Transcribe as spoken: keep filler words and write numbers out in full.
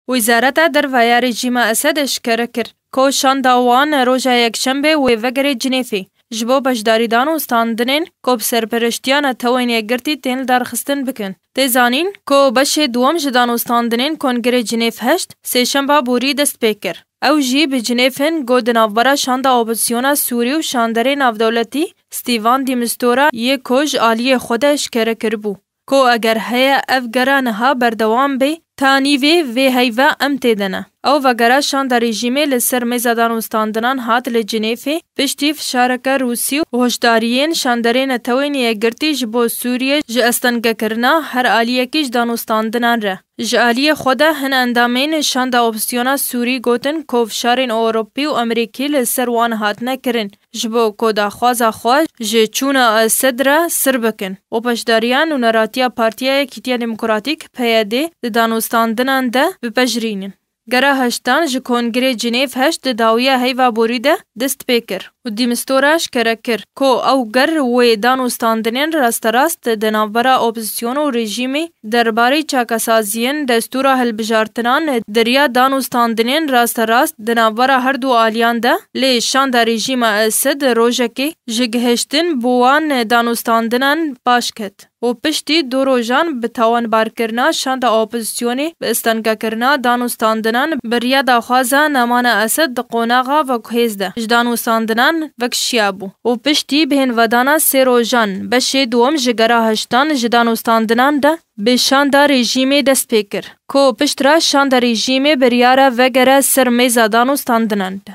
Wezareta Derve ya rejîma Esed eşkere kir ku şanda wan roja Yekşembe wê vegerê Cinêfê ji bo beşdarîdan û standinên ku bi serpereştiya Netewên Yekgirtî tên lidarxistin bikin. Tê zanîn ku beşê duwem ji danûstandinên Kongrê Cinêf heşt Sêşemba borî dest pê kir. Ew jî bi Cinêfên ku di navbera şanda opozisyona Sûrî û şanderê navdewletî Stîvan Dîmistora yê ku ji aliyê xwe de eşkere kiribû ku eger heye ev gera niha berdewam bê, ta nîvê vê heyve em tê de ne. Ew vegera şanda rejîmê li ser mêza danûstandinan hat li Cinêfê, piştî fişareke Rûsî û hoşdariyên şanderê Netewên Yekgirtî ji bo Sûriyê ji estengekirina her aliyekî ji danûstandinan re. Ji aliyê xwe de hin endamên şanda opozisyona Sûrî gotin ku fişarên Ewropî û Amerîkî li ser wan hatine kirin, ji bo ku daxwaza xwe ji çûna Esed re sir bikin û beşdariya nûneratiya Partiya Yekîtiya Demokratîk, P Y D, di danûstandinan de bipejirînin. Gera heştan ji Kongrê Cinêv heşt di dawiya heyva borî de dest pê kir û Dîmistora eşkere kir ku ew ger wê danûstandinên rasterast di navbera opozisyon û rejîmê derbarê çakesaziyên destûra hilbijartinan di riya danûstandinên rasterast di navbera her du aliyan de, lê şanda rejîma Esed rojekê ji gihiştin bo wan danûstandinan paş ket û piştî du rojan bi tawanbarkirina şanda opozisyonê bi estengekirina danûstandinan bi riya daxwaza nemana Esed di qonaxa veguhêz de ji danûstandinan vekişiyabû û piştî bihênvedana sê rojan beşê duwem ji gera heştan ji danûstandinan de bi şanda rejîmê dest pê kir ku piştre şanda rejîmê biryara vegere ser mêza danûstandinan de.